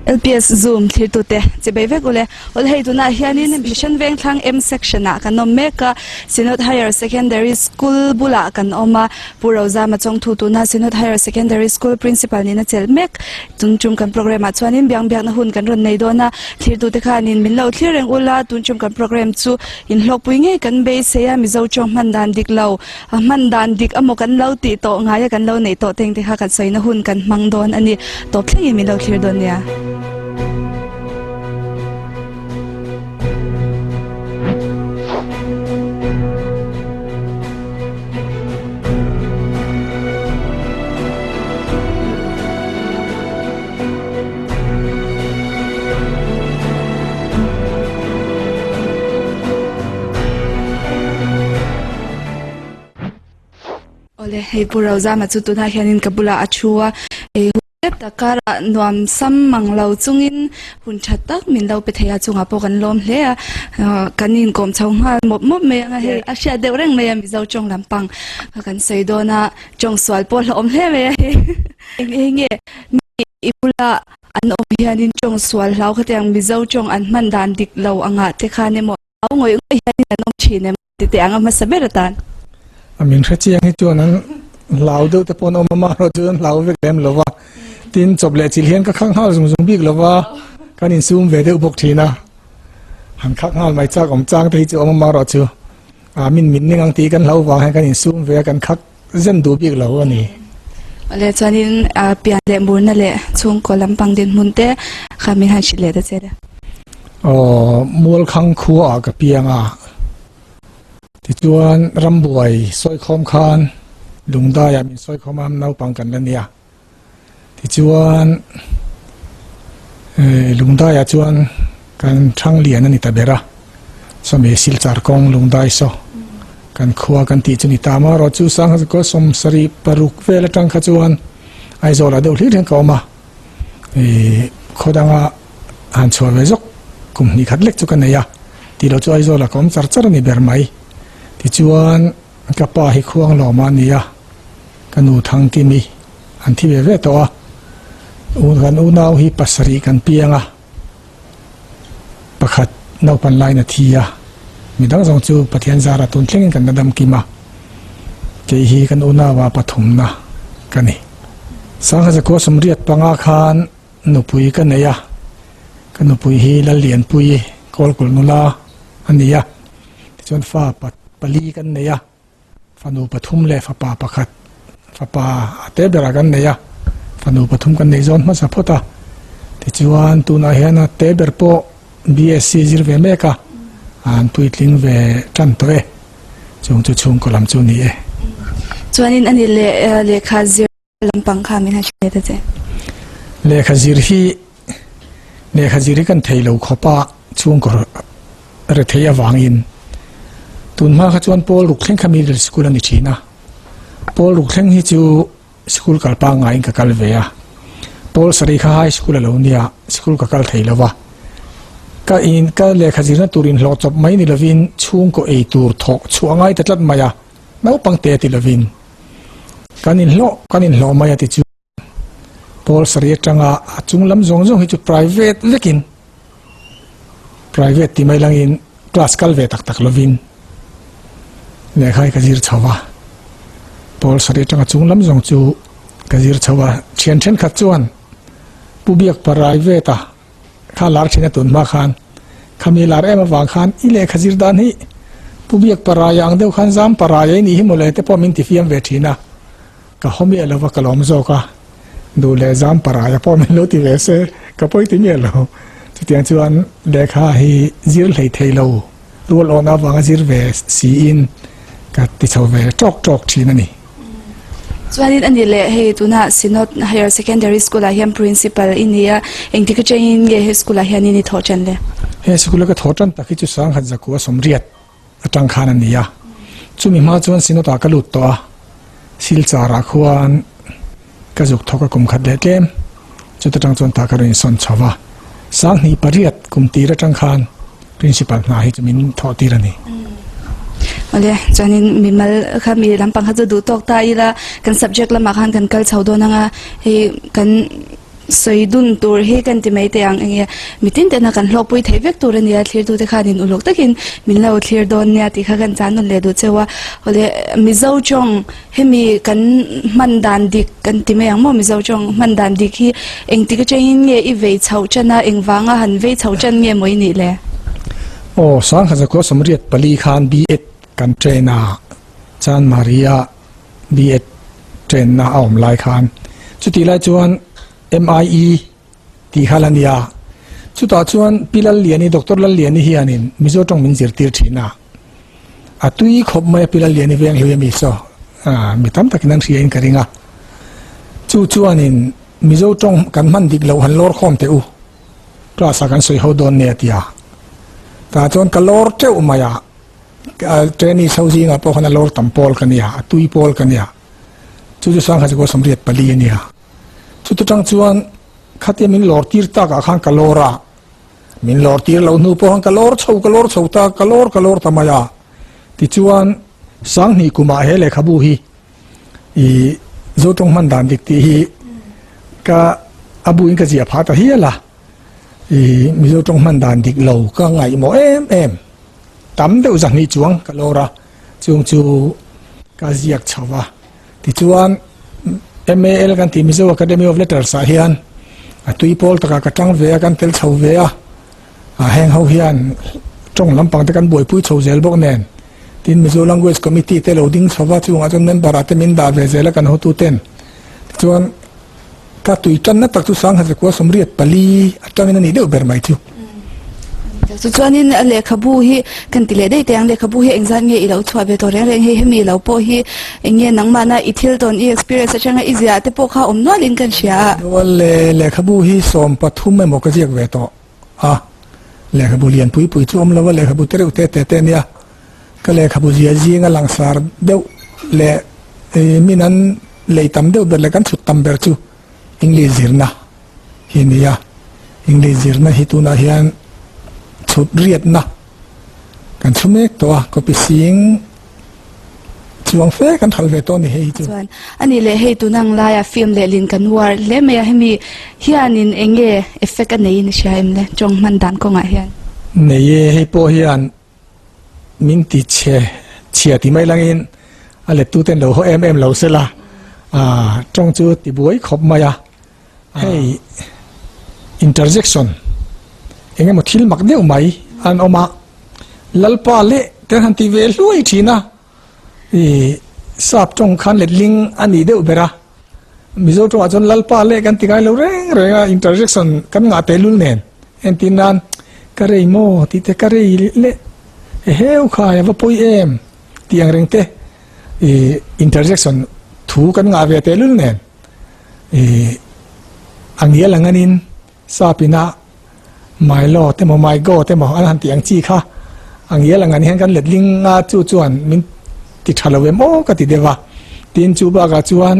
LPS Zoom thlirtute chi bei vek ule. Awle hei tunah hianin Mission Vengthlang M section ah kan awm mek a, Synod Higher Secondary School bulah kan awm a, Pu Rozama Chawngthu tuna Synod Higher Secondary School Principal nihna chelh mek. Tun tum kan program ah chuanin biang biakna hun kan rawn nei dawn a, thlirtute khanin min lo thlir reng ula, tun tum kan program chu inhlawkpui ngei kan beisei a, Mizo tawng hman dan dik lo, A hman dan dik amaw kan lo tih tawh ngaia kan lo neih tawh teng te kha kan sawina hun kan hmang dawn a ni. Tawp thlengin min lo thlir dawn nia. Awle, hei Pu Rozama chu tunah hianin ka bulah a thu a, hei hun tep tak karah nuam sam mang lo chungin hun tha tak min lo pe thei a, chungah pawh kan lawm hle a, kan inkawm chho nghal mawp mawp mai ang a, hei a hriat deuh reng mai a Mizo tawng lampang kan sawi dawn a, tawng sual pawh hlauhawm hle mai a hei eng eng nge mi i bula an awm hianin tawng sual hlau khatiang Mizo tawng an hman dan dik lo angah te khan emaw Au ngawih ngawih hianin an awm thin em ti teh ang a hmasa ber atan. A min hre chiang hi chuan an hlau deuh te pawh an awm a, mahrawh chu an hlau vek lem lo va. Tin, chawp leh chilh hian ka khak nghal zung zung bik lo va, kan insum ve deuh bawk thin a. Han khak nghal mai chak awm chang te hi chu awm a, mahrawh chu a min min ning ang tih kan hlau vang hian kan insum ve a, kan khak zen duh bik lo a ni. Awle chuanin pian leh murna leh chhungkaw lampang dinhmun te kha min han hrilh leh ta che le. Aw Mualkhang khua ah ka piang a, tichuan rambuai sawikhawm khan Lungdai ah min sawikhawm a naupang kan la nia, tichuan Lungdai ah chuan kan thang lian a ni ta ber a. Sawmi Silchar kawng Lungdai saw kan khua kan tih chu ni ta maw erawh chu Sangha kaw 76 vel atang kha chuan Aizawl ah deuh hlir hian ka awm a, ih khaw danga han chhuah ve zawk kum hnih khat lek chu ka nei a, tih loh chu Aizawl ah ka awm char char a ni ber mai. Tichuan ka pa hi khuang lawm a ni a, ka nu Thangkimi an thi ve ve tawh a, kan unau hi pasarih kan piang a. Pakhat naupan lain a thi a, midang zawng chu Pathian zara tun thlengin kan la dam kim a, kei hi kan unaua pathumna ka ni. Sangha zakua 85 khan nupui ka nei a, ka nupui hi Lallianpui Kawlkulh nula a ni a, tichuan fa pali kan nei a. Fanu pathum leh fapa pakhat, fapa a te berah kan nei a, fanu pathum kan nei zawn hmasa phawt a, tichuan tunah hian a te ber pawh BSc zir ve mek a, an puitling ve tan tawh e, chung chu chhungkaw lam chu a ni e. Chuanin ani leh lehkha zir lampang kha min han hrilh ta che. Lehkha zir hi lehkha zir hi kan thei lo khawp a, chhungkaw rethei avangin tun hma kha chuan pawl ruk thleng kha middle school a ni thin a, pawl ruk thleng hi chu school kal pangaiin ka kal ve a, pawl sarih kha high school a lo nia school ka kal thei lo va, ka in ka lehkha zirna tur inhlawh chawp mai ni lovin chhungkaw ei tur thawh chhuah ngai ta tlat mai a, naupang te ti lovin. Kan inhlawh kan inhlawh mai a ti chu pawl sarih atanga a chung lam zawng zawng hi chu private vekin private ti mai langin class kal ve tak tak lovin lehkha hi ka zir chho va pawl sarih atanga chung lam zawng chu ka zir chho a thian thenkhat chuan pu biak private a Kha lar thin a tun hma khan khami lar em avang khan i lehkha zir dan hi Pu Biak Parai ang deuh khan Zam Parai ei nih hi mawle te pawh min ti fiam ve thin a, ka haw miah lo va ka lawm zawk a, duh leh Zam Parai a pawh min lo ti ve se ka pawi ti miah lo. Chutiang chuan lehkha hi zir hlei thei lo rual awna avanga zir ve siin ka ti chho ve tawk tawk thin a ni. Chuanin a ni leh hei tunah Synod Higher Secondary School ah hian Principal i ni a, engtik atangin nge he school ah hian in i thawh tan le? He school a ka thawh tan tak hi chu Sanghat Zakua 80 atang khan a ni a, chumi hma chuan Synod ah ka lut tawh a, Silchar ah khuan ka zuk thawk a kum khat leh tlem, chuta tang chuan tah ka rawn insawn chho va, 2008 kum tir atang khan Principal hna hi chu min thawh tir a ni. Awle, chuanin mimal kha mi lampang kha chu duh tawk ta ila, kan subject lamah khan kan kal chho dawn anga, hei kan Sawi dun tur hi kan ti mai teh ang enge mitin tena kan hlawkpui theih vek tur a nia thlirtute khanin uluk takin min lo thlir dawn nia tih kha kan chan nawn leh duh cheu a. Awle Mizo tawng hemi kan hman dan dik kan ti mai ang maw Mizo tawng hman dan dik hi engtik atangin nge i vei chhoh tan a engvanga han vei chhoh tan nge maw i nih le? Aw Sangha Zakua 84 khan B.Ed kan train a Chan Maria B.Ed train na a awm lai khan chutih lai chuan MIE tih kha la nia. Chutah chuan Pi Lalliani, Doctor Lalliani hianin Mizo tawng min zirtir thin a. A tui khawp mai a Pi Lalliani veng hlui ami saw mi tam takin an hria in ka ring a. Chu chuanin Mizo tawng kan hman dik loh han lawr khawm teh u. Class ah kan sawi ho dawn nia tia. Tah chuan ka lawr teuh mai a. Trainee chho zingah pawh khan a lawr tam pawl ka nia, a tui pawl ka nia. Chu chu Sangha Chakua 84 a nia. Chuta tang chuan khatia min lawr tir takah khan ka lawr a, min lawr tir loh hnu pawh khan ka lawr chho ka lawr chho ta, ka lawr ka lawr ta mai a. Tichuan Sanghnih kumah he lehkhabu hi i Zotawng hman dan dik tih hi ka a buin ka ziah phah ta hial a. I Mizo tawng hman dan dik lo ka ngaihmawh em em. Tam deuh zahnih chuang ka lawr a, chung chu ka ziak chho a. Tichuan MAL kan tih Mizo Academy of Letters ah hian a tui pawl takah ka tang ve a, kan tel chho ve a. A heng ho hian tawng lampang te kan buaipui chho zel bawk nen. Tin Mizo Language Committee te lo ding chho va, chungah chuan member ah te min dah ve zel a kan hotu ten. Tichuan Ka tui tanna tak chu Sangha Zakua 84 atangin a nih deuh ber mai chu. Chu chuanin lehkhabu hi kan ti leh daih teh ang, lehkhabu hi engzat nge i lo chhuah ve tawh reng reng hei hemi lo pawh hi eng nge nangmahna i thil tawn i experience atanga i ziah te pawh kha awm nualin kan hria a. Rual lehkhabu hi 13 emaw ka ziak ve tawh a, lehkhabu lian pui pui chu awm lo a, lehkhabu te reuh te te te ania Ka lehkhabu zia zinga langsar deuh leh min an lei tam deuh ber leh kan chhut tam ber chu English zirna hi a ni a. English zirna hi tunah hian chhut riatna kan chhu mek tawh a, copy sing chuang fe kan hralh ve tawh a ni hei hi chu. Chuan a nih leh hei tun ang laia film leh lin kan uar hle mai a, hemi hianin eng nge effect a neiin i hria em le tawng hman dan kawngah hian? Nei e, hei pawh hian Min ti chhe chhia ti mai langin a lettu ten lo haw em em lo sela tawng chu ti buai khawp mai a. Hei interjection eng emaw thil mak deuh mai an awm a, Lalpa leh te han ti ve hluai thin a, i sap tawng khan letling a nih deuh ber a. Mizo tawngah chuan Lalpa leh kan ti ngai lo reng reng a, interjection kan ngah tehlul nen. Entir nan, Ka rei maw? tih te, Ka rei leh heu khai a va pawi em? tih ang reng te i interjection thu kan ngah ve tehlul nen i a ngial ang anin sap ina my lord emaw my god emaw an han tih ang chi kha a ngial ang an hian kan letling a chu chuan min ti tha lo em aw ka ti deuh a. Tin chu bakah chuan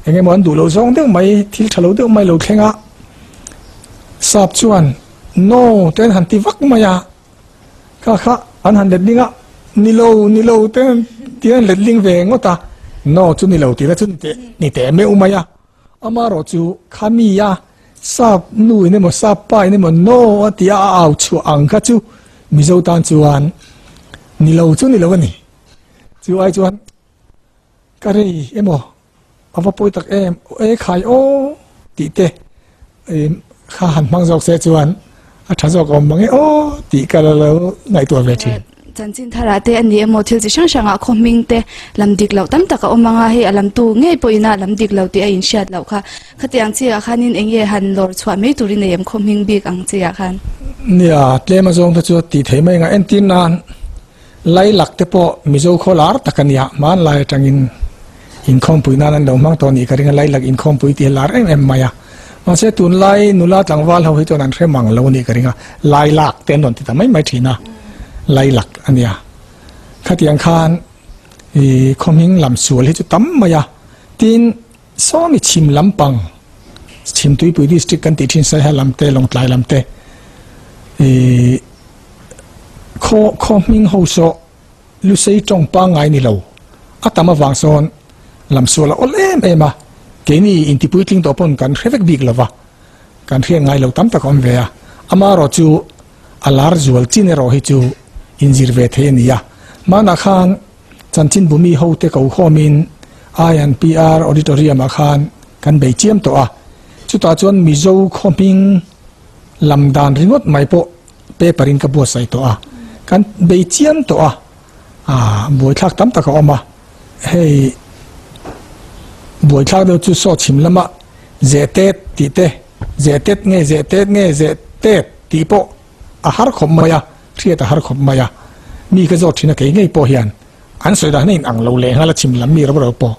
Eng emaw an duh loh zawng deuh mai, thil tha lo deuh mai lo thleng a, sap chuan No te an han ti vak mai a, kha kha an han letling a, Ni lo, ni lo te ti an letling ve ngawt a, No chu ni lo tih na chu ni teh meuh mai a, amarawh chu kha mi a sap nu in emaw sap pa in emaw No a ti a a au chhuah ang kha chu Mizo tan chuan ni lo chu ni lo a ni, chu ai chuan. Ka rei emaw a va pawi tak em e khai aw tih te kha han hmang zawk se chuan a tha zawk awm mang e aw tih ka la lo ngaihtuah ve thin. Chanchin tharah te a ni emaw thil chi hrang hrangah khaw hming te lam dik loh tam tak a awm ang a, hei a lamtu ngei pawhin a lam dik lo tih a inhriat loh kha. Khatiang chiah khanin eng nge han lawr chhuah mai turin nei em khaw hming bik ang chiah khan? Nia, tlem azawng te chu a tih theih mai ang a, entir nan Lailak te pawh Mizo khaw lar tak a nia, hmanlai atangin inkhawmpui nan an lo hmang tawh nih ka ring a, Lailak inkhawmpui tih hi lar em em mai a. Mahse tunlai nula tlangval ho hi chuan an hre mang lo a nih ka ring a, Lailak te an rawn ti ta mai mai thin a, Lailak a nia. Khatiang khan i khaw hming lam sual hi chu tam mai a, tin sawmi chhim lampang, Chhimtuipui district kan tih thin Saiha lam te, Lawngtlai lam te i Khaw khaw hming ho saw Lusei tawng pangngai ni lo, a tam avang sawn lamsual a awl em em a. Keini intipuitling tawh pawn kan hre vek bik lo va, kan hriat ngai lo tam tak a awm ve a. Amaherawh chu a lar zual chin erawh hi chu inzir ve thei a ni a. Hmanah khan chanchinbu mi hote ko khawmin INPR Auditorium ah khan kan bei chiam tawh a. Chutah chuan Mizo khaw hming lam dan ringawt mai pawh paper in ka buatsaih tawh a. Kan bei chiam tawh a, buaithlak tam tak a awm a. Hei buaithlak deuh chu saw chhim lama zehtet tih te, zehtet nge zehtet nge zehtet tih pawh a har khawp mai a, hriat a har khawp mai a. Mi ka zawt thin a kei ngei pawh hian an sawi dan a inang lo leh nghal a chhim lam mi ro ro pawh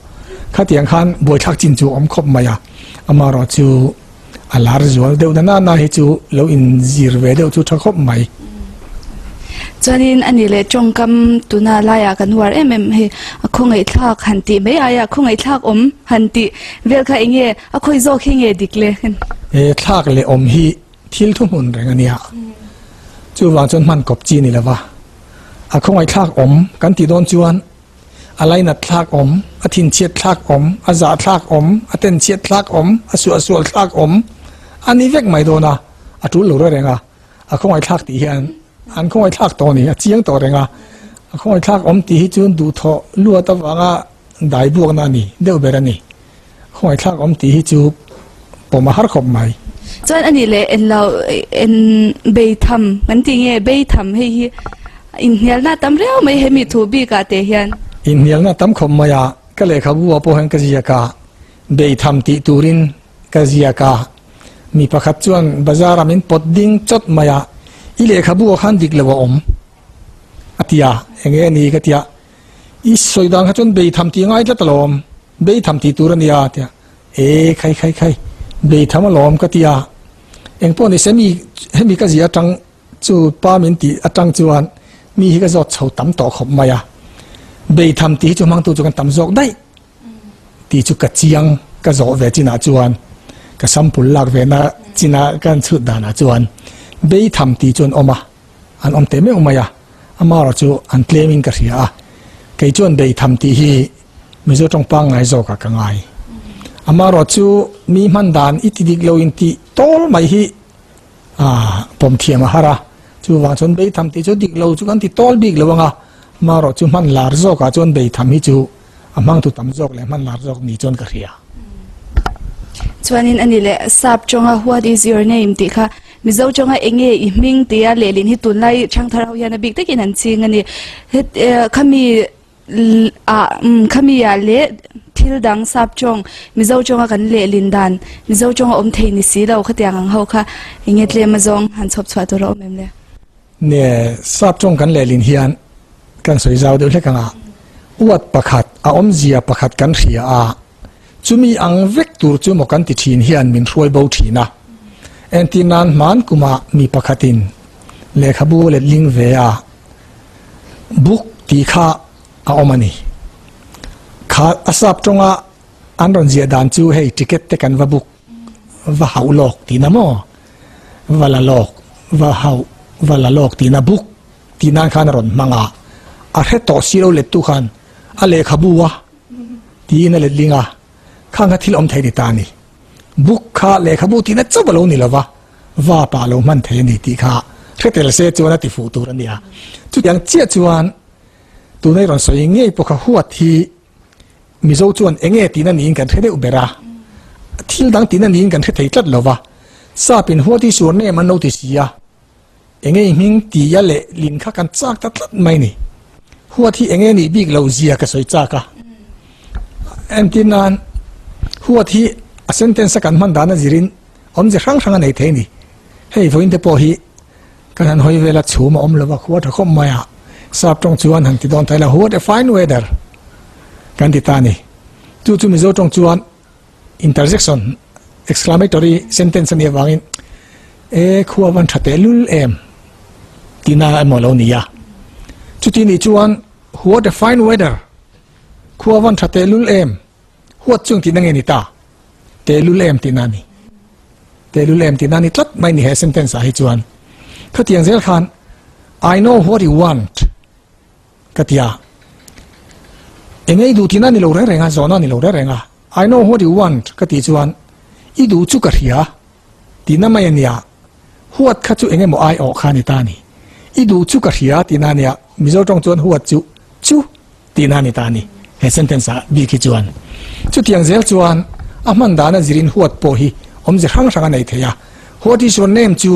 khatiang khan buaithlak chin chu a awm khawp mai a. Amaherawh chu A lar zual deuh na na hi chu lo inzir ve deuh chu tha khawp mai. Chuanin a ni leh tawngkam tuna laiah kan uar em em hei a khawngaihthlak han tih mai aia khawngaihthlak awm han tih vel kha eng nge a khawi zawk hi nge dik le? He thlak leh awm hi thil thuhmun reng a nia. Chuvang chuan hman kawp chi ni lova a khawngaihthlak awm kan tih dawn chuan A lainat thlak awm, a thinchhiat thlak awm, a zah thlak awm, a tenchhiat thlak awm, a suahsual thlak awm a ni vek mai dawn a, a tul lo reng a, a khawngaih thlak tih hian an khawngaih thlak tawh a ni, a chiang tawh reng a, a khawngaih thlak awm tih hi chuan duhthawh luat avanga dai buakna a ni deuh ber a ni. Khawngaih thlak awm tih hi chu pawm a har khawp mai. Chuan a nih leh en lo en bei tham kan tih nge bei tham hei hi inhnialna tam riau mai hemi thu bik ah te hian. Inhnialna tam khawp mai a, ka lehkhabu ah pawh hian ka ziak a, bei tham tih turin ka ziak a, mi pakhat chuan bazar ah min pawt ding chawt mai a, i lehkhabu ah khan dik lo a awm a ti a, enge a ni ka ti a, I sawi dan kha chuan bei tham tih ngai tlat alawm, bei tham tih tur a nia a ti a, e khai khai khai, bei tham alawm ka ti a, engpawh ni se mi hemi ka zia atang chu pa min tih atang chuan mi hi ka zawt chho tam tawh khawp mai a, bei tham tih hi chu hmangtu chu kan tam zawk daih tih chu ka chiang ka zawh ve chinah chuan ka sample lak ve na china kan chhut danah chuan bei tham tih chu an awm a. An awm teh meuh mai a, amaherawh chu an tlem in ka hria a, kei chuan bei tham tih hi Mizo tawng pangngai zawk ah ka ngai. Amaherawh chu mi hman dan i ti dik lo in tih tawl mai hi pawm thiam a har a, chuvang chuan bei tham tih chu dik lo chu kan ti tawl bik lo ang a, amaherawh chu hman lar zawk ah chuan bei tham hi chu a hmangtu tam zawk leh hman lar zawk ni chuan ka hria. Chuanin ani leh sap tawnga what is your name tih kha Mizo tawnga enge i hming tia lehlin hi tunlai Thangthar ho hian a bik takin an ching a ni. Het khami ah khami ah leh thil dang sap tawng Mizo tawnga kan lehlin dan Mizo tawnga awm thei ni si lo khatiang ang ho kha enge tlem azawng han chhawp chhuah tur a awm em le? Ne sap tawng kan lehlin hian kan sawi zau deuh hlek ang a, uat pakhat a awmzia pakhat kan hria a, chumi ang vek tur chu maw kan ti thin hian min hruai bo thin a. Entir nan hman kumah mi pakhatin lehkhabu letling ve a, book tih kha a awm a ni. Kha a sap tawnga an rawn ziah dan chu hei ticket te kan va book va hauh lawk tihna maw? Va la lawk, va hauh, va la lawk tihna book tih nan khan a rawn hmang a, a hre tawh si lo lettu khan a lehkhabu a tiin a letling a, khang kha thil awm thei ni ta a ni. Book kha lehkhabu tihna chauh a lo ni lo va, va pah lo hman thei a ni tih kha hre tel se chuan a ti fuh tur a ni a. Chutiang chiah chuan tuna i rawn sawi ngei pawh kha huat hi Mizo chuan enge tihna niin kan hre deuh ber a, thil dang tihna niin kan hre thei tlat lo va, sap in huat hi surname an lo ti si a, enge i hming tia leh lin kha kan chak ta tlat mai ni. Huat hi enge nih bik lo zia ka sawi chak a. Entir nan, huat hi a sentence a kan hman dan a zirin awmze hrang hrang a nei thei a ni. Hei vawiin te pawh hi Kan han hawi vel a chhum a awm lo va, khua tha khawp mai a, sap tawng chuan han ti dawn ta ila, what a fine weather kan ti ta a ni. Chu chu Mizo tawng chuan interjection, exclamatory sentence a nih avangin e khua van tha teh lul em tihna emaw lo ni a. Chuti nih chuan what a fine weather, khua van tha teh lul em, huat chung tihna nge ni ta? Tehlul em tihna a ni. Tehlul em tihna a ni tlat mai ni he sentence ah hi chuan. Khatiang zel khan I know what you want ka ti a. Engei duh tihna a ni lo reng reng a, zawhna a ni lo reng reng a. I know what you want ka tih chuan i duh chu ka hria tihna mai a nia. Huat kha chu eng emaw ai awh kha a ni ta a ni. I duh chu ka hria tihna a nia. Mizo tawng chuan huat chu chu tihna a ni ta a ni. He sentence ah bik hi chuan chutiang zel chuan a hman dana zirin huat pawh hi awmze hrang hrang a nei thei a. What is your name chu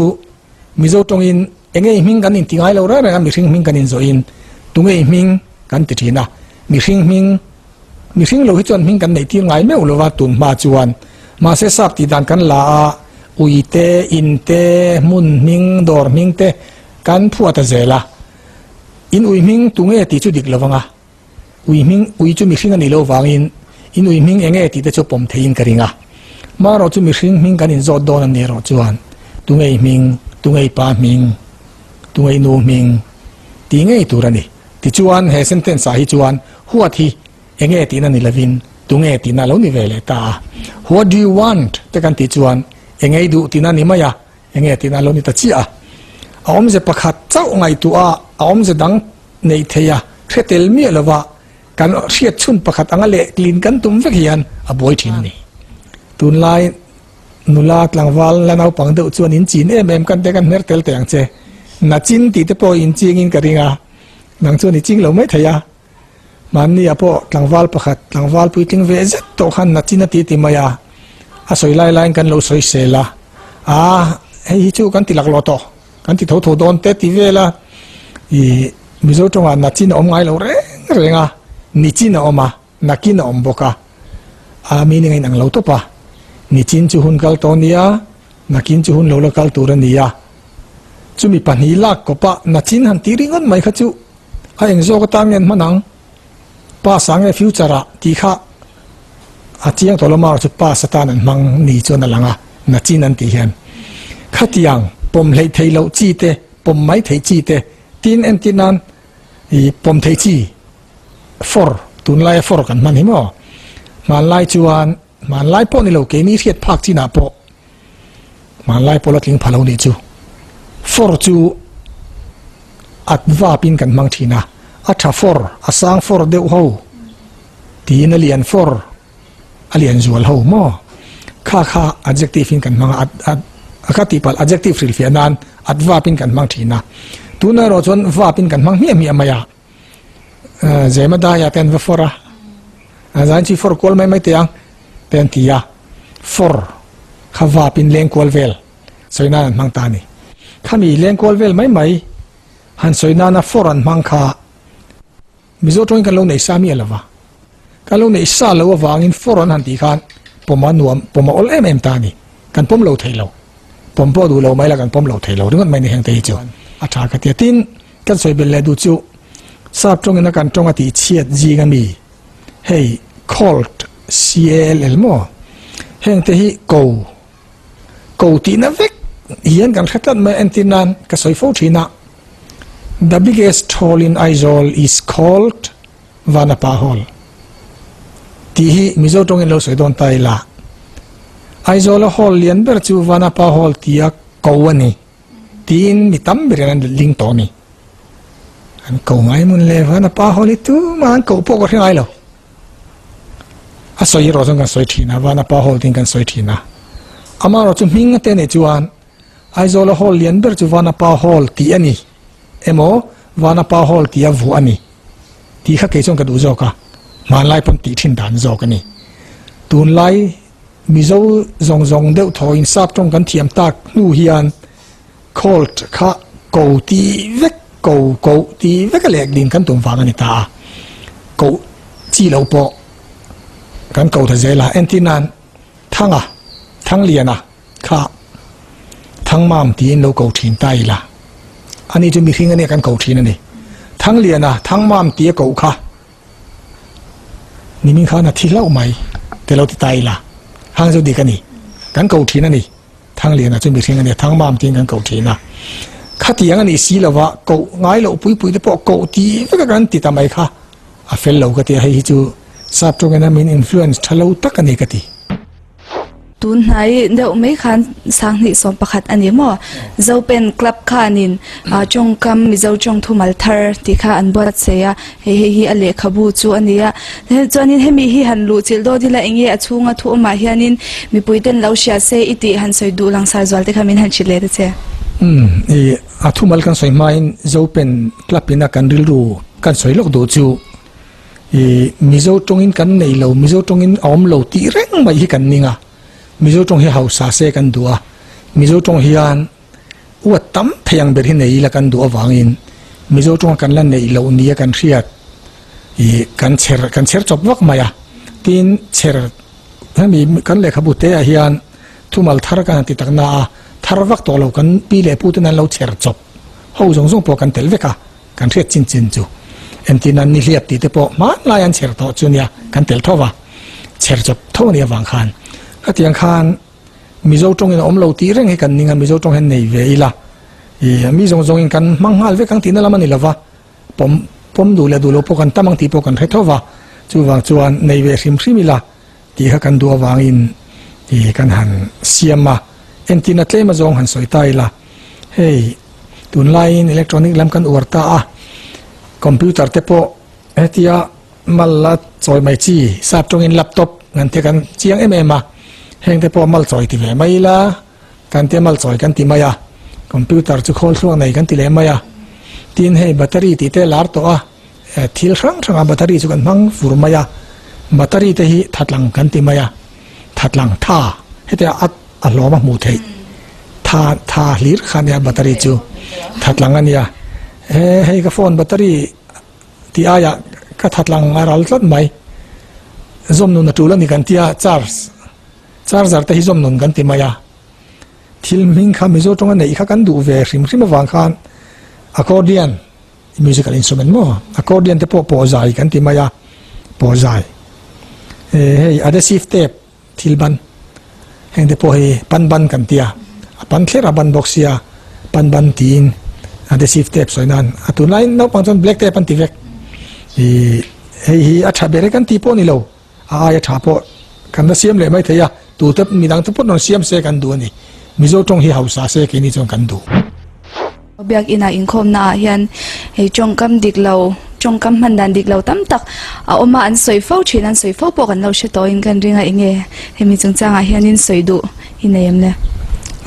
Mizo tawngin eng nge i hming kan inti ngai lo reng reng a, mihring hming kan inzawhin tunge i hming kan ti thin a. Mihring hming, mihring lo hi chuan hming kan neih tir ngai meuh lo va tun hma chuan. Mahse sap tih dan kan la a, ui te, in te, hmun hming, dawr hming te kan phuah ta zel a. In ui hming tunge tih chu dik lo vang a. Ui hming, ui chu mihring a nih loh vangin in ui hming eng nge tih te chu pawm theiin ka ring a. Marawh chu mihring hming kan inzawt dawn a ni erawh chuan tunge i hming, tunge i pa hming, tunge i nu hming tih ngei tur a ni. Tichuan he sentence ah hi chuan huat hi eng nge tihna ni lovin tunge tihna a lo ni ve leh ta a. What do you want te kan tih chuan eng nge i duh tihna a ni mai a, eng nge tihna a lo ni ta chiah a. A awmze pakhat chauh ngaihtuah a, a awmze dang Neih theih a, hre tel miah lova kan hriat chhun pakhat anga leh tlin kan tum vek hian a buai thin a ni. Tunlai nula tlangval la naupang deuh chuan in chin em em kan te kan hmer tel teh ang che. Na chin tih te pawh in chingin ka ring a, nang chuan i ching lo mai thei a. Mahni ah pawh tlangval pakhat tlangval puitling ve zet tawh khan na chin a ti ti mai a, a sawi lai laiin kan lo sawi sel a, aa hei hi chu kan ti laklawh tawh. Kan ti tho tho dawn te ti vel a, ih Mizo tawngah nachin a awm ngai lo reng reng a, nichin a awm a, nakin a awm bawk a, a meaning a inang lo tawp a, nichin chu hun kal tawh a nia, nakin chu hun lo la kal tur a ni a, chumi pahnih lak kawpa nachin han tih ringawt mai kha chu a eng zawk atan nge an hman ang, past ah nge future ah tih kha a chiang tawh lo mar chu past atan an hmang ni chuan a lang a, nachin an tih hian khatiang pawm hleih theih loh chi te pawm mai theih chi te tin entir nan ih pawm theih chi for tunlaia for kan hman hi maw hmanlai chuan hmanlai pawh ni lo keini hriat phak chinah pawh hmanlai pawh la tling pha lo nih chu for chu at vapin kan hmang thin a a tha for a sang for deuh ho tiin a lian for a lian zual ho maw kha kha adjective in kan hmang a a kha tih palh adjective hrilhfiah nan adverb in kan hmang thin a tuna erawh chuan verb in kan hmang hmiah hmiah mai a zema daia te an va for a a zain chi for kual mai mai te ang te an ti a for kha verb in leng kual vel sawi nan an hmang ta a ni khami leng kual vel mai mai han sawi nana for an hmang kha Mizo tawngin kan lo nei sa miah lova, kan lo nei sa lo avangin for an han tih khan pawm a nuam, pawm a awl em em ta a ni. Kan pawm lo thei lo. Pawm pawh duh lo mai la kan pawm lo thei lo ringawt mai ni heng te hi chu a tha ka ti a. Tin, kan sawi belh leh duh chu sap tawngin a kan tawng a tih chhiat zing a mi hei called, C-A-L-L maw? Heng te hi ko, ko tihna vek hian kan hre tlat mai a entir nan ka sawi fo thin a. The biggest hall in Aizawl is called Vanapa Hall tih hi Mizo tawngin lo sawi dawn ta ila. Aizawla hall lian ber chu Vanapa Hall tia ko a ni tiin mi tam berin an ling tawh a ni. An ko ngai mun le Vanapa Hall hi tumah an koh pawh ka hre ngai lo. A sawi erawh chuan kan sawi thin a, Vanapa Hall tiin kan sawi thin a. Amaherawhchu hming ate nei chuan Aizawla hall lian ber chu Vanapa Hall tih a ni emaw Vanapa Hall tia vuah a ni tih kha kei chuan ka duh zawk a, hmanlai pawn tih thin dan zawk a ni. Tunlai Mizo zawng zawng deuh thawin sap tawng kan thiam tak hnu hian Colt kha ko tih vek ko koh tih vek a lek ding kan tum vang a ni ta a, koh chi loh pawh kan ko ta zel a, entir nan Thanga, Thangliana, Kha Thangmam tiin lo ko thin ta ila, ani chu mihring ania kan ko thin a ni. Thangliana Thangmam tia koh kha nimin khan a thi hlauh mai te lo ti ta ila, hang chu dik a ni, kan ko thin a ni. Thangliana chu mihring ania Thangmam tiin kan ko thin a. Khatiang a nih si lova koh ngai loh pui pui te pawh koh ti vek a kan ti ta mai kha a fel lo ka ti a, hei hi chu sap tawngin a min influence tha lo tak a ni ka ti. Tun hnai deuh mai khan sanghnih sawm pakhat a ni maw? Zopen Club khanin tawngkam Mizo tawng thumal thar tih kha an buatsaih a, hei hei hi a lehkhabu chu a ni a. Chuanin hemi hi han luh chilh dawt ila eng nge a chhunga thu awmah hianin mipui ten lo hria se i tih han sawi duh langsar zual te kha min han hrilh leh ta che. Umm i a thumal kan sawi hmain Zopen Club ina kan rilru kan sawi lawk duh chu I Mizo tawngin kan nei lo, Mizo tawngin a awm lo tih reng mai hi kan ning a, Mizo tawng hi hausa se kan duh a, Mizo tawng hian uat tam thei ang ber hi nei ila kan duh avangin Mizo tawnga kan la neih loh nia kan hriat i kan chher kan chher chawp vak mai a, tin chher hemi kan lehkhabu te ah hian thumal thar kan han ti tak na a, thar vak tawh lo kan pi leh pu ten an lo chher chawp ho zawng zawng pawh kan tel vek a. Kan hriat chin chin chu entir nan nihliap tih te pawh hmanlai an chher tawh chu nia kan tel tho va, chher chawp tho a nih avang khan khatiang khan Mizo tawngin a awm lo tih reng hi kan ning a, Mizo tawng hian nei ve ila ih mi zawng zawngin kan hmang nghal vek ang tihna lam a ni lo va, pawm pawm duh leh duh lo pawh kan tam ang tih pawh kan hre tho va, chuvang chuan nei ve hrim hrim ila tih kha kan duh avangin ih kan han siam a, entirna tlem azawng han sawi ta ila hei. Tunlaiin electronic lam kan uar ta a, computer te pawh hetia mal la chawi mai chi sap tawngin laptop ngan te kan chiang em em a, heng te pawh mal chawi ti ve mai ila kan tia mal chawi kan ti mai a, computer chu khawl thluak nei kan ti leh mai a, tin hei battery tih te lar tawh a, thil hrang hrang a battery chu kan hmang fur mai a, battery te hi thatlang kan ti mai a, thatlang tha hetia a. A hlawm a hmuh theih. Tha tha hlir kha nia battery chu tha tlang a nia. He hei ka phone battery tih aiah ka tha tlang a ral tlat mai. Zawm nun a tul a ni kan tia charge charger te hi zawm nun kan ti mai a. Thil hming kha Mizo tawnga neih kha kan duh ve hrim hrim avang khan accordion musical instrument maw accordion te pawh pawhzai kan ti mai a pawhzai. Hei adhesive tape Thil ban, heng te pawh hi pan ban kan ti a, a pan thler a ban bawk sia, pan ban tiin adhesive tape sawi nan a tunlaiin naupang chuan black tape an ti vek. Ih hei hi a tha ber e kan tih pawh a ni lo, a aia tha pawh kan la siam leh mai thei a, tute midang te pawh rawn siam se kan duh a ni. Mizo tawng hi hausa se keini chuan kan duh. Biakinn ah inkhawmna ah hian hei tawngkam dik lo, tawngkam hman dan dik lo tam tak a awm a, an sawi fo thin, an sawi fo pawh kan lo hre tawhin kan ring a, enge hemi chungchang ah hianin sawi duh i nei em le?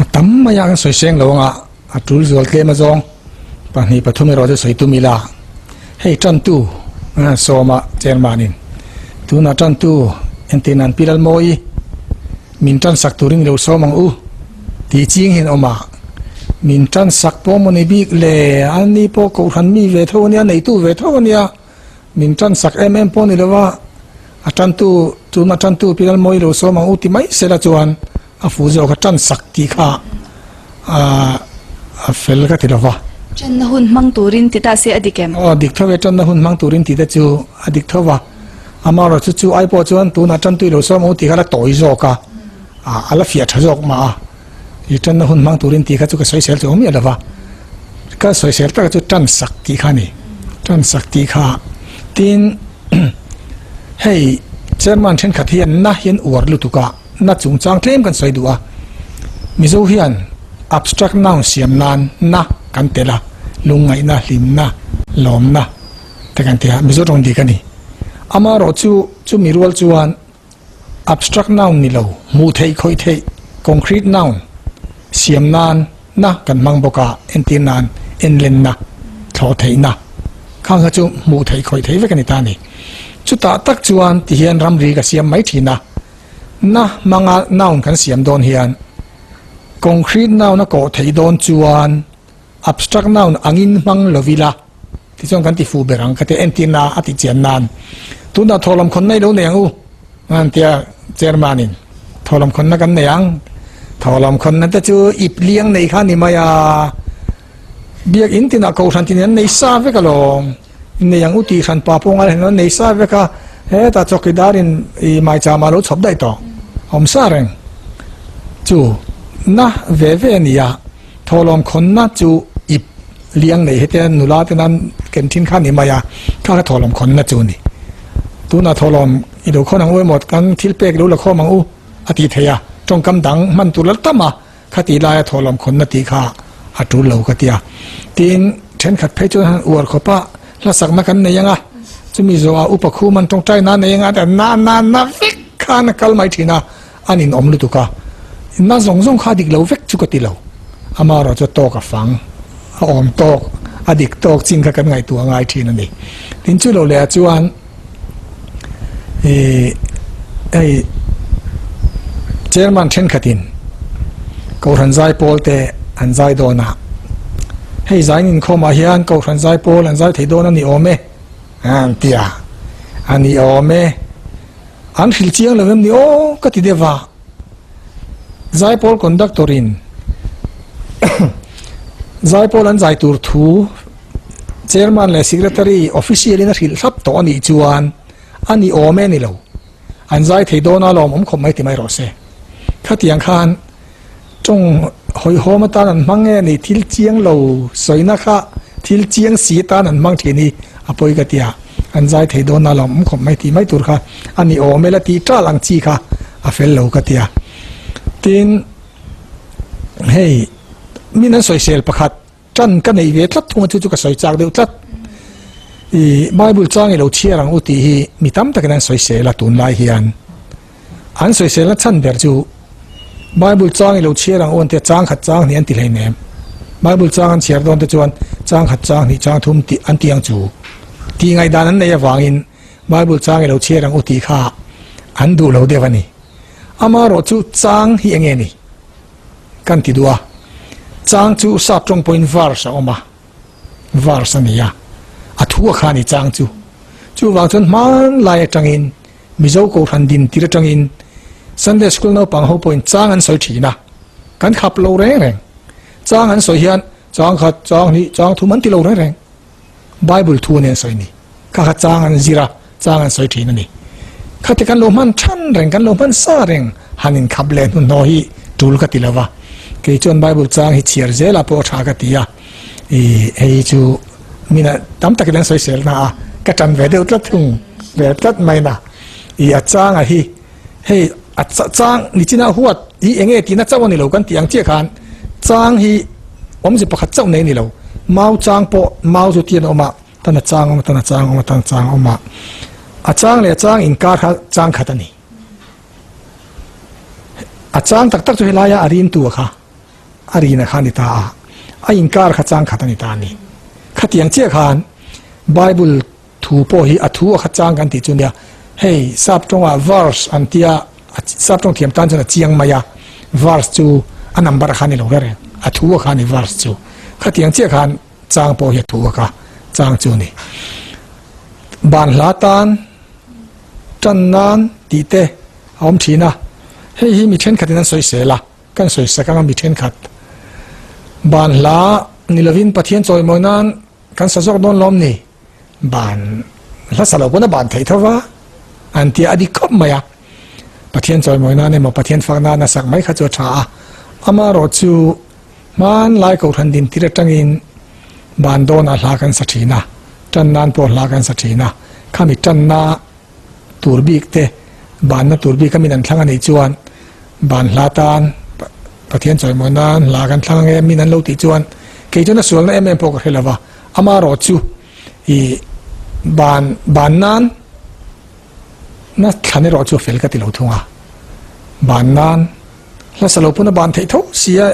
A tam mai a, kan sawi seng lo anga a tul zual tlem azawng pahnih pathum erawh chu sawi tum ila, hei tantu sawma chairman in tunah tantu entir nan Pi Lalmawi min tan sak turin i lo sawm ang u. Tih ching hian awm a, min tan sak pawh maw ni bik le, a ni pawh kohhran mi ve tho a nia, neitu ve tho a nia, min tan sak em em pawh ni lo va, a tantu tuna tantu Piral Mawi lo sawm ang u ti mai sela chuan a fuh zawk a tan sak tih kha a fel ka ti lo va. Tanna hun hmang turin ti ta se a dik em? Aw dik tho e, tanna hun hmang turin ti te chu a dik tho va, amaherawhchu chu ai pawh chuan tunah tantu i lo sawm ang u tih kha la tawi zawk a. A la fiah tha zawk mah a, i tanna hun hmang turin tih kha chu ka sawisel chu awm miah lova, ka sawisel taka chu tan sak tih kha a ni, tan sak tih kha tin hei chairman thenkhat hian na hian uar lutuk a, na chungchang tlem kan sawi duh a, Mizo hian abstract noun siam nan na kan tel a, lungngaihna, hlimna, lawmna te kan ti a, Mizo tawng dik a ni. Amaherawhchu chumi rual chuan Abstract noun ni lo, hmuh theih khawih theih, concrete noun, siam nan na kan hmang bawk a, entir nan enlenna, thlawh theihna khang kha chu hmuh theih khawih theih vek a ni ta a ni. Chutah tak chuan ti hian ramri ka siam mai thin a, na hmanga noun kan siam dawn hian concrete noun a kawh theih dawn chuan abstract noun angin hmang lo ila, Tichuan kan ti fuh ber ang ka ti entirna a tih chian nan tunah thawhlawm khawnna i lo nei ang u an tia chairman in thawhlawm khawnna kan nei ang thawhlawm khawnna te chu ip liang nei kha ni mai a biak in tinah kohhran tin an nei sa vek alawm nei ang u tih hran pa pawh ngai an nei sa vek a hetah chawkidar in i maicham ah lo chhawp daih tawh awm sa reng chu na ve ve a ni a. Thawhlawm khawnna chu ip liang nei hetia nula te nan ken thin kha ni mai a, kha kha thawhlawm khawnna chu a ni. Tunah thawhlawm i lo khawn ang u emaw kan thil pek lo la khawm ang u a tih theih a. Tawngkam dang hman tur la tam a, khati laia thawhlawm khawnna tih kha a tul lo ka ti a. Tin, thenkhat phei chuan han uar khawp a, hlasakna kan nei ang a, chumi zawhah upa khum an tawngtai na nei ang a, na na na vek khan a kal mai thin a, an inawm lutuk a. Na zawng zawng kha a dik lo vek chu ka ti lo. Amaherawh chu tawk a fang, a awm tawk, a dik tawk chin kha kan ngaihtuah ngai thin a ni. Tin, chu lo leh ah chuan Ih hei chairman thenkhatin Kohhran Zaipawl te an zai dawn a, hei zain inkhawmah hian Kohhran Zaipawl an zai thei dawn a ni awm e an ti a, a ni awm e, an hrilh chiang lo em ni aw ka ti deuh a, Zaipawl conductor in Zaipawl an zai tur thu Chairman leh Secretary official in a hrilh thlap tawh a nih chuan a ni awm e ni lo. An zai thei dawn a lawm awm khawp mai ti mai rawh se. Khatiang khan tawng hawihhawm atan an hmang nge ni thil chiang lo sawina kha thil chiang si atan an hmang thin hi a pawi ka ti a, an zai thei dawn a lawm awm khawp mai ti mai tur kha a ni awm e la tih tal ang chi kha a fel lo ka ti a. Tin, hei min an sawisel pakhat. Tan ka nei ve tlat thung a, chu chu ka sawi chak deuh tlat. I Bible chang i lo chhiar ang u tih hi mi tam takin an sawisel a tunlai hian. An sawiselna chhan ber chu Bible chang i lo chhiar ang u an tia chang khat chang hnih an ti hleinem. Bible chang an chhiar dawn te chuan chang khat chang hnih chang thum tih an ti ang chu. Tih ngaihdan an neih avangin Bible chang i lo chhiar ang u tih kha an duh lo deuh a ni. Amaherawh chu chang hi enge ni? Kan ti duh a, chang chu sap tawng pawhin verse a awm a, verse a ni a, a thu a kha a ni chang chu. Chuvang chuan hmanlai atangin Mizo Kohhran din tir atangin Sunday School naupang ho pawhin chang an sawi thin a, kan khap lo reng reng. Chang an sawi hian chang khat, chang hnih, chang thum an ti lo reng reng. Bible thu a ni an sawi ni. Kha kha chang an zir a, chang an sawi thin a ni. Khati kan lo hman than reng, kan lo hman sa reng han inkhap leh hnuhnawh hi tul ka ti lo va. Kei chuan Bible chang hi chhiar zelah pawh a tha ka ti a, ih hei chu mina tam takin an sawisel na a, ka tan ve deuh tlat thung ve tlat mai na. Ih a changa hi hei a chang nichina huat hi enge tihna chauh a ni lo kan tih ang chiah khan chang hi awmze pakhat chauh nei a ni lo. Mau chang pawh mau chu tian a awm a. Tan a chang awm a, tan a chang awm a, tan a chang awm a. A chang leh a chang inkar kha chang khat a ni. A chang tak tak chu helaia a rintu a kha, a rina kha a ni ta a, a inkar kha chang khat a ni ta a ni. Khatiang chiah khan Bible thu pawh hi a thu a kha chang kan tih chu nia, hei sap tawngah verse an tia, sap tawng thiam tan chuan a chiang mai a, verse chu a number a kha a ni lo reng reng, a thu a kha a ni verse chu. Khatiang chiah khan Chang pawh hi a thu a ka chang chu a ni. Ban hla tan, tan nan tih te a awm thin a. Hei hi mi thenkhatin an sawisel a, kan sawisak anga mi thenkhat ban hla ni lovin Pathian chawimawi nan kan sa zawk dawn lawm ni? Ban hla sa lo pawn a ban theih tho va an tia a dik khawp mai a. Pathian chawimawi nan emaw Pathian fak nan a sak mai kha chu a tha a. Amaherawh chu Hmanlai Kohhran dintir atangin ban dawnah hla kan sa thin a, tan nan pawh hla kan sa thin a. Khami tanna tur bik te, banna tur bik a min an thlang a nih chuan ban hla tan Pathian chawimawi nan hla kan thlang ange min an lo tih chuan kei chuan a sualna em em pawh ka hre lo va. Amaherawh chu i ban ban nan na thlan erawh chu a fel ka ti lo thung a. Ban nan. Hlasa lo pawn a ban theih tho si a,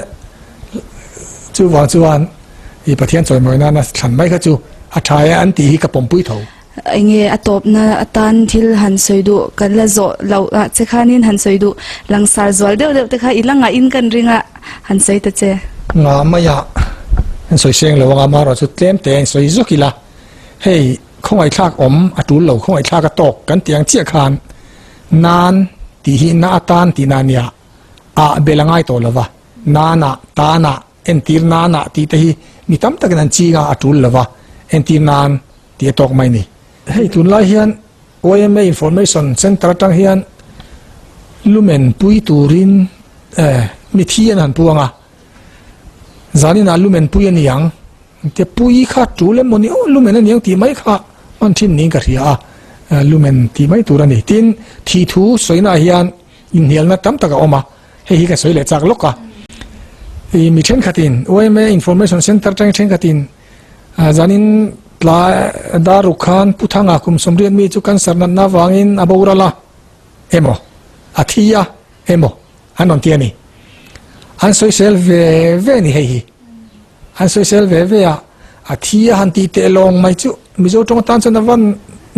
chuvang chuan i Pathian chawimawi nana thlan mai kha chu a tha e an tih hi ka pawmpui tho. Enge a tawpna atan thil han sawi duh kan la zawh loh ah che khanin han sawi duh langsar zual deuh deuh te kha i la ngahin kan ring a, han sawi ta che. Nga maia an sawi seng lo anga amaherawh chu tlem te an sawi zawk ila, hei khawngaihthlak awm a tul lo khawngaihthlak a tawk kan tih ang chiah khan Nan tih hi na atan tihna a nia, ah bel a ngai tawh lo va, nanah, tanah, entir nanah tih te hi mi tam takin an ching a, a tul lo va, entir nan tih a tawk mai ni. Hei tunlai hian YMA Information Centre atang hian lumen pui turin mi thi an han puang a, zaninah lumen pui a ni ang. Te pui kha tul emaw ni aw lumen a niang tih mai kha hman thin niin ka hria a, lumen tih mai tur a ni. Tin, thih thu sawina ah hian inhnialna tam tak a awm a, Hei hi ka sawi leh chak lawk a. I mi thenkhatin yma Information Centre atangin thenkhatin zanin tlai dar ruk khan Pu Thanga kum sawmriat mi chu cancer natna avangin a boral a emaw a thi a emaw an rawn ti a ni. An sawisel ve ve a ni hei hi. An sawisel ve ve a, a thi a han tih teh lawng mai chu Mizo tawng atan chuan a van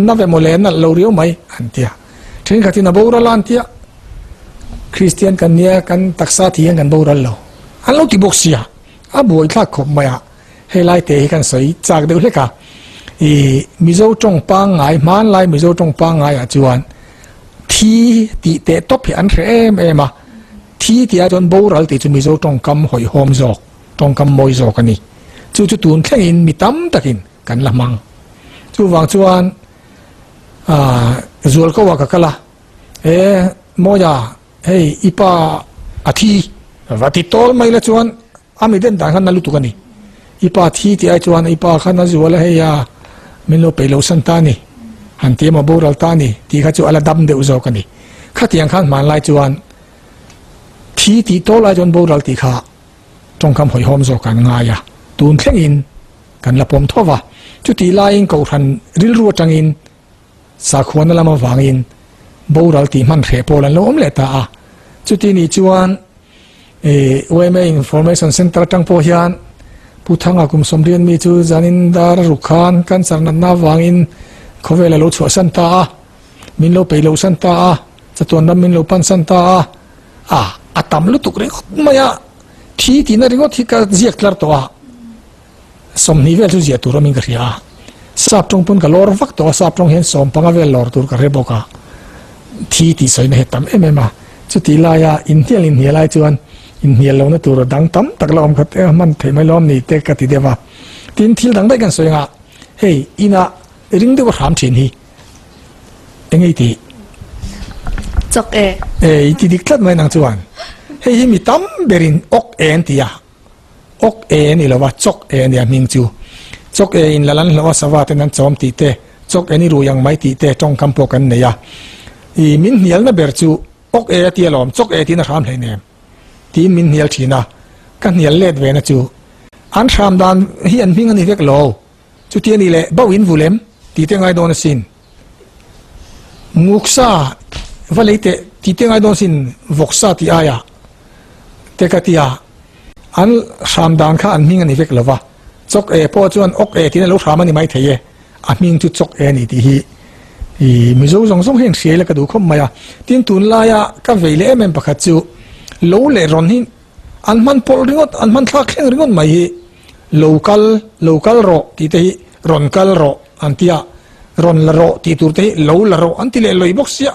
na ve mawle nalh lo riau mai an ti a. Thenkhatin a boral a an ti a, Kristian kan nia kan taksa thi hian kan boral lo an lo ti bawk sia, a buaithlak khawp mai a, helai te hi kan sawi chak deuh hlek a. I Mizo tawng pangngai hmanlai Mizo tawng pangngaiah chuan thi tih teh tawp hi an hre em em a, thi tih ah chuan boral tih chu Mizo tawngkam hawihhawm zawk. Tawngkam mawi zawk a ni. Chu chu tun thlengin mi tam takin kan la hmang. Chuvang chuan aah Zualkoa ka kal a, E Mawia, hei i pa a thi. Va ti tawl mai la chuan a mi den dan khan na lutuk a ni. I pa thi tih ai chuan i pa khan a zual a hei a, min lo peih lo san ta a ni. Han ti emaw boral ta a ni tih kha chu a la dam deuh zawk a ni. Khatiang khan hmanlai chuan thi tih tawl ai chuan boral tih kha Tawngkam hawihhawm zawk an ngai a, tun thlengin kan la pawm tho va. Chutih laiin Kohhran rilru atangin sakhuana lam avangin boral tih hman hreh pawl an lo awm leh ta a. Chuti nih chuan yma Information Centre atang pawh hian Pu Thanga kum sawmriat mi chu zanin dar a ruk khan cancer natna avangin khawvel a lo chhuahsan ta a, min lo peih lohsan ta a, chatuan ram min lo pansan ta a. A, a tam lutuk ringawt mai a, thi tihna ringawt hi ka ziak tlar tawh a, sawmhnih vel chu ziah tur awmin ka hria a, sap tawng pawn ka lawr vak tawh a, sap tawng hian sawm panga vel lawr tur ka hre bawk a, thi tih sawina hi a tam em em a, chutih laia inhnial inhnial ai chuan inhnial lohna tur a dang tam tak la awm khat e, hman theih mai lawm ni te ka ti deuh a, tin thil dang daih kan sawi anga hei inah ring deuh a hram thin hi. Eng ei tih? Chawk e. E, i ti dik tlat mai nang chuan. Hei hi mi tam berin awk e an ti a. Awk e ni lova chawk e ania hming chu. Chawk e in lal an hlauh a sava ten an chawm tih te, chawk e ni rui ang mai tih te tawngkam pawh kan nei a. I min hnialna ber chu awk e a ti alawm, chawk e tiin a hram hleinem. Tiin min hnial thin a. Ka hnial let ve na chu an hram dan hi an hming a ni vek lo. Chuti a nih leh bauh in vulem tih te ngai dawn asin. Nguksa va lei teh tih te ngai dawn asin vawksa tih aia te ka tia an hram dan kha an hming a ni vek lova chawk e pawh chuan awk e tiin a lo hram a ni mai thei e a hming chu chawk e a ni tih hi i Mizo zawng zawng hian hriai la ka duh khawp mai a tin tunlaia ka vei leh em em pakhat chu lo leh rawn hi an hman pawlh ringawt an hman thlak thleng ringawt mai hi Lo kal, lo kal rawh tih te hi rawn kal rawh an ti a, rawn la rawh tih tur te hi lo la rawh an ti leh lawih bawk sia.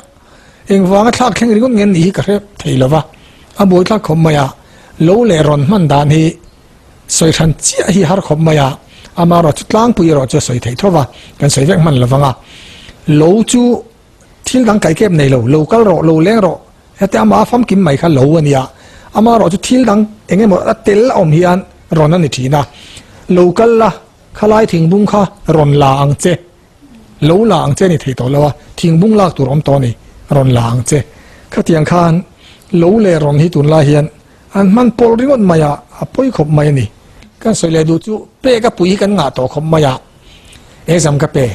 Engvanga thlak thleng ringawt nge an nih hi ka hre thei lo va, a buai thlak khawp mai a, lo leh rawn hman dan hi sawi hran chiah hi har khawp mai a, amaherawh chu tlangpui erawh chu a sawi theih tho va, kan sawi vek hman lo vang a. Lo chu thil dang kaikep nei lo, lo kal rawh, lo leng rawh Heti amah a famkim mai kha lo a nia, amaherawh chu thil dang eng emaw a tel a awm hian rawn a ni thin a, lo kal la, khalai thingbung kha rawn la ang che, lo la ang che a ni thei tawh lo a, thingbung lak tur awm tawh a ni, rawn la ang che. Khatiang khan lo leh rawn hi tunlai hian an hman pawlh ringawt mai a, a pawi khawp mai a ni. Kan sawi leh duh chu pek a pui hi kan ngah tawh khawp mai a. Exam ka pe,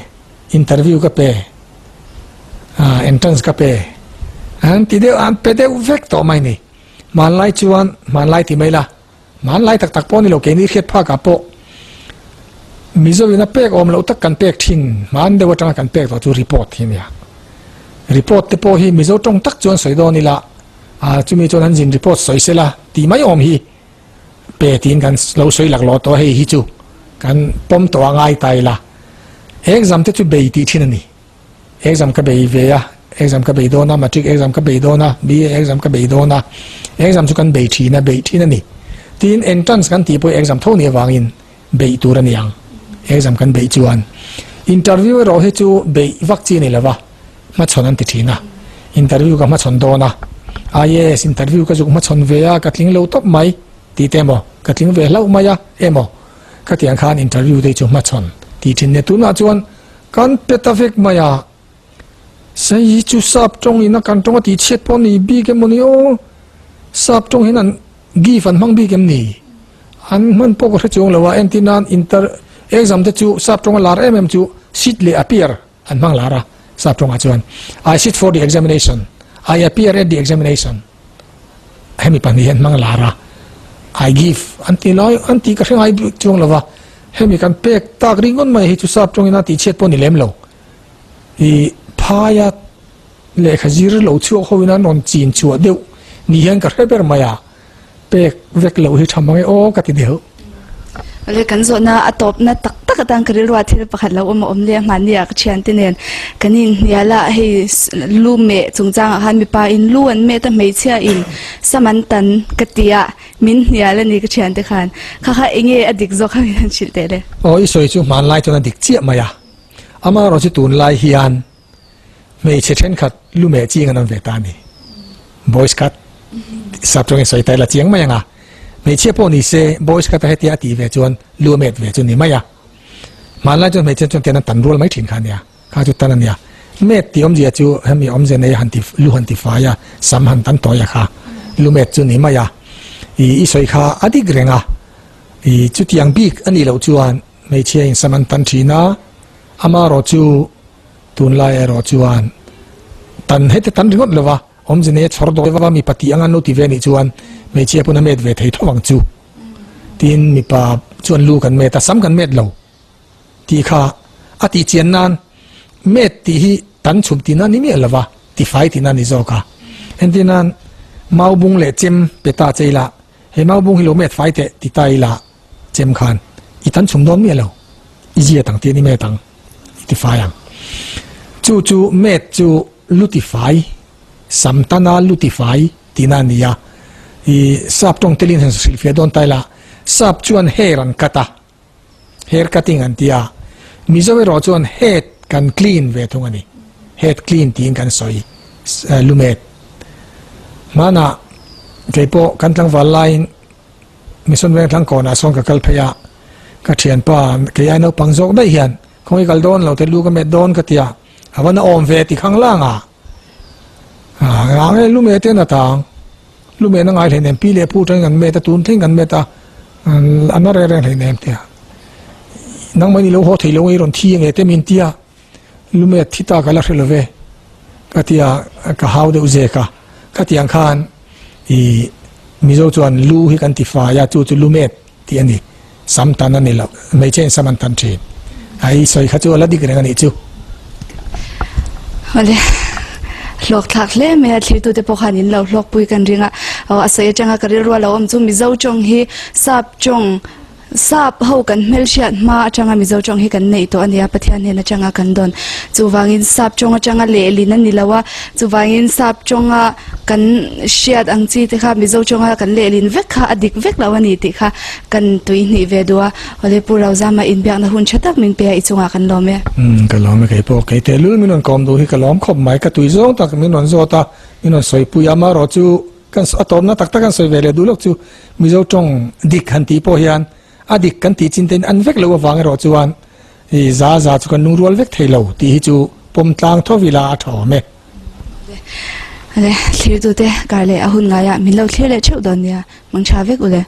interview ka pe, entrance ka pe, an ti deuh, an pe deuh vek tawh mai ni. Hmanlai chuan, hmanlai ti mai la, hmanlai tak tak pawh ni lo, keini hriat phakah pawh Mizo in a pek awm loh tak kan pek thin, hman deuh atanga kan pek tawh chu report hi a nia. Report te pawh hi Mizo tawng tak chuan sawi dawn ila, chumi chuan an zin report sawi sela tih mai awm hi. Pe tiin kan lo sawi laklawh tawh a, hei hi chu kan pawm tawh a ngai ta ila. Exam te chu bei tih thin a ni. Exam ka bei ve a, exam ka bei dawn a, matric exam ka bei dawn a, BA exam ka bei dawn a, exam chu kan bei thin a, beih thin a ni. Tin, entrance kan tih pawh exam tho nih avangin beih tur a ni ang, exam kan beih chuan. Interview erawh hi chu beih vak chi a ni lo va, hmachhawn an ti thin a, interview ka hmachhawn dawn a, IAS interview ka zuk hmachhawn ve a, ka tling lo tawp mai tih te emaw, ka tling ve hlauh mai a emaw, khatiang khan interview te chu hmachhawn tih thin nia. Tunah chuan kan pe ta vek mai a, sei hi chu sap tawng ina kan tawng a tih chhiat pawh a ni bik emaw ni aw. Sap tawng hian an give an hmang bik em ni? An hman pawh ka hre chuang lo a, entir nan inter exam te chu sap tawnga lar em em chu sit leh appear an hmang lar a, sap tawngah chuan I sit for the examination, I appear at the examination hemi pahnih hi an hmang lar a, I give an ti lai an tih ka hre ngai chuang lo va, hemi kan pek tak ringawt mai hi chu sap tawngin a tihchhiat pawh ni lem lo. I phaia lehkha zir lo chhuak ho in an rawn chin chhuah deuh ni hian ka hre ber mai a, pek vek loh hi tha mang e aw ka ti deuh. Awle kan zawhna a tawpna tak tak atan ka rilru ah thil pakhat lo awm a awm leh a, hmanni ah ka thiante nen kan inhnial a, hei lu meh chungchangah khan mipa in lu an met a, hmeichhia in sam an tan ka ti a, min hnial a ni ka thiante khan, kha kha enge a dik zawk kha min han hrilh teh le. Aw i sawi chu hmanlai chuan a dik chiah mai a, amaherawhchu tunlai hian Hmeichhe thenkhat lu meh ching an awm ve ta a ni. Boys cut sap tawngin sawi ta ila chiang mai ang a. Hmeichhia pawh ni se boys cut a hetia a tih ve chuan lu a met ve chu ni mai a. Hmanlai chuan hmeichhia chuan tian an tan rual mai thin kha a nia. Kha chu tan a nia. Met tih awmzia chu hemi awmzia nei a han ti lu han ti fai a, sam han tan tawi a kha lu met chu ni mai a. I i sawi kha a dik reng a. I chutiang bik a nih loh chuan hmeichhia in sam an tan thin a, amaherawh chu Tunlai erawh chuan tan heti tan ringawt lova awmze nei a chhawr dawn lova mipa tih anga an lo ti ve anih chuan hmeichhia pawn a met ve thei tho ang chu. Tin mipa chuan lu kan met a, sam kan met lo tih kha a tih chian nan met tih hi tan chhum tihna ni miah lova tifai tihna a ni zawk a. Entir nan mau bung leh chem pe ta che ila he mau bung hi lo met fai teh ti ta ila chem khan i tan chhum dawn miah lo i ziat ang tih a ni met ang. I ti fai ang. Chu chu met chu lu ti fai, sam tana lu ti fai tihna a ni a. I sap tawng telin han hrilhfiah dawn ta ila, sap chuan hair an cut a, hair cutting an ti a. Mizo erawh chuan head kan clean ve thung a ni. Head clean tiin kan sawi lu met. Hmanah keipawh kan tlangval laiin Mission Vengthlang kawnah sawn ka kal phei a, ka thianpa kei ai naupang zawk daih hian khawnge kal dawn lo te lu ka met dawn ka ti a, a va na awm ve ti khang lang a, a nge lu met te na tang, lu met na ngai hleinem pi leh pu tangin kan met a tun thleng kan met a, a na reng reng hleinem tia nangmah in i lo haw thei lo nge i rawn thi ange te min tia lu met thi ta ka la hre lo ve ka tia ka hau deuh zek a, khatiang khan I Mizo chuan lu hi kan ti fai a, chu chu lu met tih a ni. Sam tan a ni lo, hmeichhe in sam an tan thin. A i sawi kha chu a la dik reng a nih chu. Awle, hlawk thlak hle mai a, thlirtute pawh khan in lo hlawkpui kan ring a. Aw a sawi atanga ka rilru a lo awm chu Mizo tawng hi sap tawng Sap ho kan hmelhriat hma atanga Mizo tawng hi kan neih tawh a nia, Pathian hnen atanga kan dawn. Chuvangin sap tawng atanga lehlin a ni lo a, chuvangin sap tawnga kan hriat ang chi te kha Mizo tawnga kan lehlin vek kha a dik vek lo a ni tih kha kan tuihnih ve duh a. Awle Pu Rozama inbiakna hun tha tak min pe a, i chungah kan lawm e. Umm ka lawm e kei pawh kei tehlul min rawn kawm duh hi ka lawm khawp mai, ka tui zawng tak min rawn zawt a, min rawn sawipui a, amaherawh chu Kan a tawpna tak tak an sawi ve leh duh lawk chu Mizo tawng dik han tih pawh hian a dik kan tih chin tein an vek loh avang erawh chuan i za za chu kan lungrual vek thei lo tih hi chu pawm tlang tho ila a tha awm e. Le, thlirtute kar leh a hun ngaiah min lo thlir leh theuh dawn nia, mang tha vek u le.